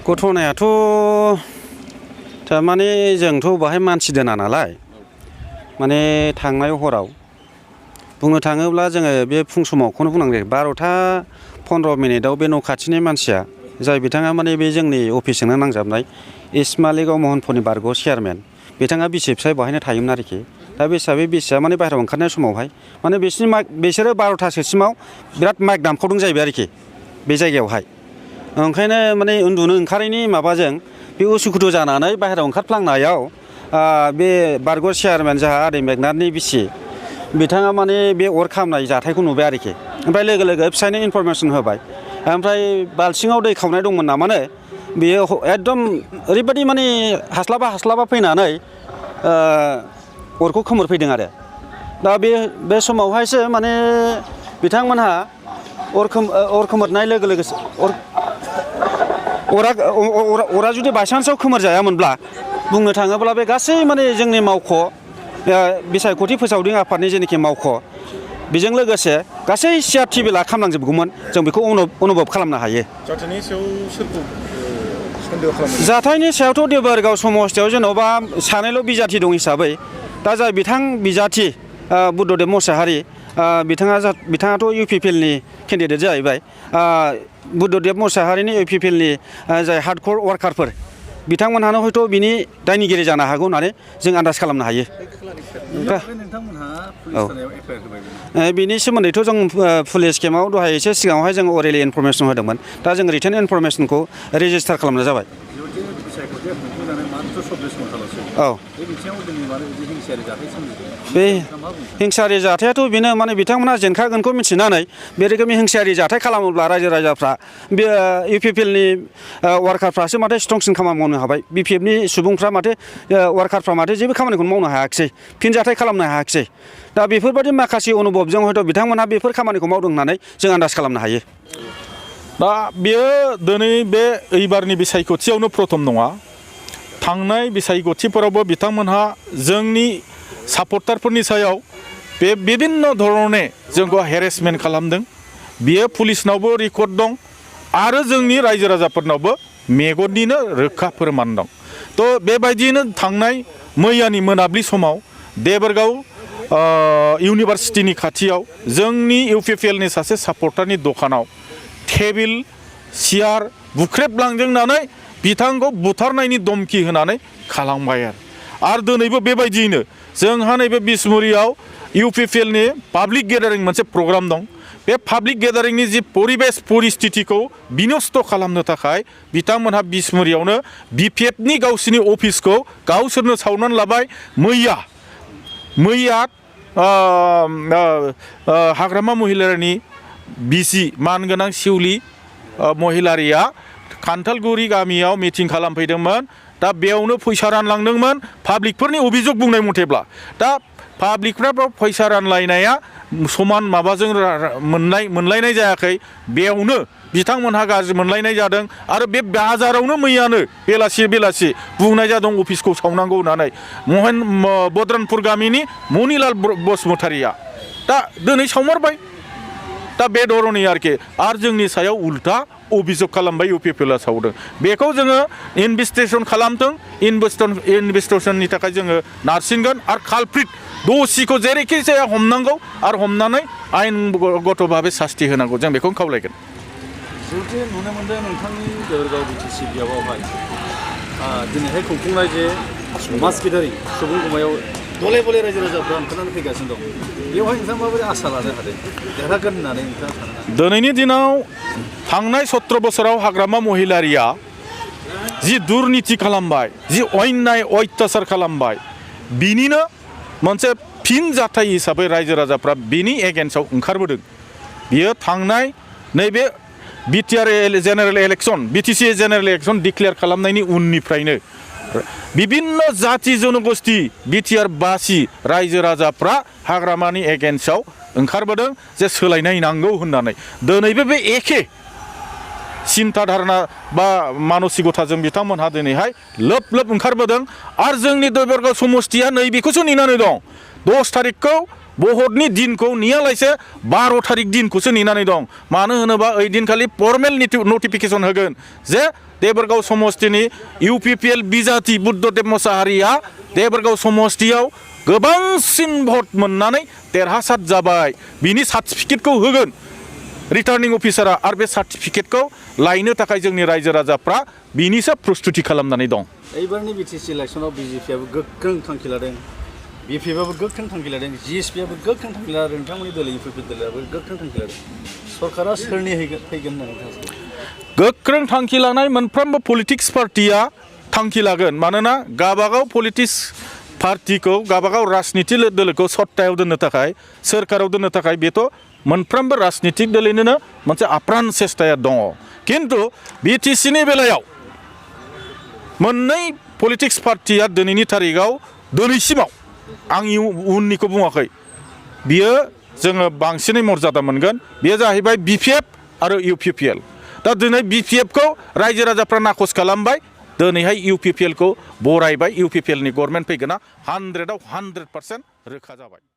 गथ'नायाथ' थारमाने जोंथ' बाहाय मानसि दोना नालाय माने थांनाय हराव बुंनो थाङोब्ला जोङो बे फुं समावखौनो बुंनांगोन 12:15 मिनिटाव बे न' खाथिनि मानसिया जाय बिथाङा माने बे जोंनि अफिसजोंनो नांजाबनाय इस्मालिगाव महनपुरनि बारग' चेयारमेन बिथाङा बिसि फिसाय बेवहायनो थायोमोन आरोखि दा बे हिसाबै बिसिया माने बाहेरायाव ओंखारनाय समावहाय माने बिसोरो 12थासोसिमाव बिराद माइक दामखावदों जाहैबाय आरोखि बे जायगायावहाय ओंखायनो माने उन्दुनो ओंखारैनि माबाजों बे उसुखुथु जानानै बाहेरायाव ओंखारफ्लांनायाव बे बारग' चेयारमेन जाहा आदै मेगनाथनि बिसि बिथाङा माने बे अर खामनाय जाथायखौ नुबाय आरोखि ओमफ्राय लोगो लोगो फिसायनो इनफरमेसन होबाय ओमफ्राय बाल्थिङाव दै खावनाय दंमोन नामानो बेयो एकदम ओरैबायदि माने हास्लाबा फैनानै अरखौ खोमोरफैदों आरो दा बे समावहायसो माने बिथांमोनहा अर खोमोरनाय लोगो लोगो अरा जुदि बायसान्सआव खोमोरजायामोनब्ला बुंनो थाङोब्ला बे गासै माने जोंनि मावख' बिसायख'थि फोसावदिं आफादनि जेनाखि मावख' बेजों लोगोसे गासै सियार टिबिला खामलांजोबगौमोन जों बेखौ अनुभब खालामनो हायो। जाथायनि सायाव सोरखौ सन्देह खालामो? जाथायनि सायावथ' देबोरगाव समस्थियाव जेन'बा सानैल' बिजाथि दं हिसाबै दा जाय बिजाथि बुद्धदेब मोसाहारि बिथाङाथ' इउपिपिएलनि केन्डिडेट जाहैबाय बुद्धदेब मोसाहारिनि इउपिपिएलनि जाय हार्डकर वार्कारफोर बिथांमोनहानो हयथ' बिनि दायनिगिरि जानो हागौ होननानै जों आन्दाज खालामनो हायो। बिनि सोमोन्दैथ' जों पुलिस केम्पआव दहाय एसे सिगाङावहाय जों अरेलि इनफरमेसन होदोंमोन दा जों रिटेन इनफरमेसनखौ रेजिस्टार खालामनाय जाबाय। औ बे हिंसायारि जाथायाथ' बेनो माने बिथांमोनहा जेनखागोनखौ मिथिनानै बे रोखोमनि हिंसायारि जाथाय खालामोब्ला रायजो राजाफ्रा बे इउपिपिएलनि वार्कारफ्रासो माथो स्ट्रंसिन खामानि मावनो हाबाय बिपिएफनि सुबुंफ्रा माथो वार्कारफ्रा माथो जेबो खामानिखौनो मावनो हायाखिसै फिनजाथाय खालामनो हायाखिसै दा बेफोरबायदि माखासे अनुभबजों हयथ' बिथांमोनहा बेफोर खामानिखौ मावदों होननानै जों आन्दाज खालामनो हायो। दा बेयो दिनै बे एबारनि बिसायख'थियावनो प्रथम नङा थांनाय बिसायख'थिफोरावबो बिथांमोनहा जोंनि सापर्टारफोरनि सायाव बे बिभिन्न धरने जोंखौ हेरेसमेन्ट खालामदों बियो पुलिसनावबो रेकर्ड दं आरो जोंनि रायजो राजाफोरनावबो मेगननिनो रोखा फोरमान दं। थ' बेबायदियैनो थांनाय मैयानि मोनाब्लि समाव देबोरगाव इउनिभारसिटिनि खाथियाव जोंनि इउपिपिएलनि सासे सापर्टारनि दखानाव टेबिल सियार बुख्रेबलांजोबनानै बिथांखौ बुथारनायनि धमखि होनानै खालामबाय आरो दिनैबो बेबायदियैनो जोंहा नैबे बिसमुरियाव इउपिपिएलनि पाब्लिक गेदारिं मोनसे प्रग्राम दं बे पाब्लिक गेदारिंनि जि परिबेस परिस्थितिखौ बिनस्थ' खालामनो थाखाय बिथांमोनहा बिसमुरियावनो बिपिएफनि गावसिनि अफिसखौ गावसोरनो सावनानै लाबाय। मैया हाग्रामा महिलारिनि बिसि मानगोनां शिउलि महिलारिया खान्थालगुरि गामियाव मिटिं खालामफैदोंमोन दा बेयावनो फैसा रानलांदोंमोन पाब्लिकफोरनि अभियोग बुंनाय मथेब्ला दा पाब्लिकफ्रा फैसा रानलायनाया समान माबाजों मोनलायनाय जायाखै बेयावनो बिथांमोनहा गाज्रि मोनलायनाय जादों आरो बे बाजारावनो मैयानो बेलासि बुंनाय जादों अफिसखौ सावनांगौ होननानै बद्रानपुर गामिनि मनिलाल बसुमतारिया दा दिनै सावमारबाय दा बे धरननि आरोखि आरो जोंनि सायाव उल्था अभियोग खालामबाय इउपिपिएलआ सावदों बेखौ जोङो इनभेस्टिगेसन खालामथों इनभेस्टिगेसननि थाखाय जोङो नारसिनगोन आरो कालप्रिट दसिखौ जेरैखि जाया हमनांगौ आरो हमनानै आयेनगत भाबै सास्ति होनांगौ जों बेखौ खावलायगोन। जुदि नुनो मोनदों नोंथांनि देबोरगाव बिटिसि बियाबावहाय दिनैहाय खुंफुंनाय जे मास गेदारिं सुबुं गुमायाव गले गले रायजो राजाफ्रा ओंखारनानै फैगासिनो दं बेवहाय नोंथाङा माबोरै आसा लानो हादों देरहागोन होननानै नोंथाङा सानो? दिनैनि दिनाव थांनाय 17 बोसोराव हाग्रामा महिलारिया जि दुर्नीति खालामबाय जि अन्याय अत्याचार खालामबाय बिनिनो मोनसे फिन जाथाय हिसाबै रायजो राजाफ्रा बिनि एगेन्स्टआव ओंखारबोदों। बियो थांनाय नैबे BTR general election BTC general election declare खालामनायनि उननिफ्रायनो विभिन्न जाति जनगोष्ठी बिटिआर बासि रायजो राजाफ्रा हाग्रामानि एगेन्स्टआव ओंखारबोदों जे सोलायनाय नांगौ होननानै दिनैबो बे एखे सिन्था धारणा बा मानसिकताजों बिथांमोनहा दिनैहाय लोब ओंखारबोदों आरो जोंनि देबोरगाव समस्तिया नैबेखौसो नेनानै दं 10 थारिखखौ भटनि दिनखौ नेयालासे 12 थारिख दिनखौसो नेनानै दं मानो होनोबा ओइ दिनखालि फर्मेल नटिफिकेसन होगोन जे देबरगाव समष्टिनि इउपिपिएल बिजाति बुद्धदेब मोसाहारिया देबरगाव समष्टियाव गोबांसिन भट मोननानै देरहासार जाबाय बिनि सार्टिफिकेटखौ होगोन रिटार्निं अफिसारा आरो बे सार्टिफिकेटखौ लायनो थाखाय जोंनि रायजो राजाफ्रा बिनिसो प्रस्तुति खालामनानै दं एबारनि बिटिसि इलेक्सनाव बिजेपिआबो गोख्रों थांखि लादों बिपिएफआबो गोख्रों थांखि लादों जिएसपिआबो गोख्रों थांखि लादों नोंथांमोननि दोलो इउपिपि दोलोआबो गोख्रों थांखि लादों सरकारा सोरनि फैगोन होननानै गोख्रों थांखि लानाय मोनफ्रोमबो पलिटिक्स पार्टिया थांखि लागोन मानोना गाबागाव पलिटिक्स पार्टिखौ गाबागाव राजनिति दोलोखौ सत्तायाव दोननो थाखाय सोरखाराव दोननो थाखाय बेथ' मोनफ्रोमबो राजनितिक दोलोनिनो मोनसे आप्रान सेस्ताया दङ किन्तु बिटिसिनि बेलायाव मोननै पलिटिक्स पार्टिया दिनैनि तारिखाव दिनैसिमाव आं उननिखौ बुङाखै बियो जोङो बांसिनै मर्यादा मोनगोन बेयो जाहैबाय बिपिएफ आरो इउपिपिएल दा दिनै बिपिएफखौ रायजो राजाफ्रा नाखस खालामबाय दिनैहाय इउपिपिएलखौ बरायबाय इउपिपिएलनि गभर्नमेन्ट फैगोना 100% रोखा जाबाय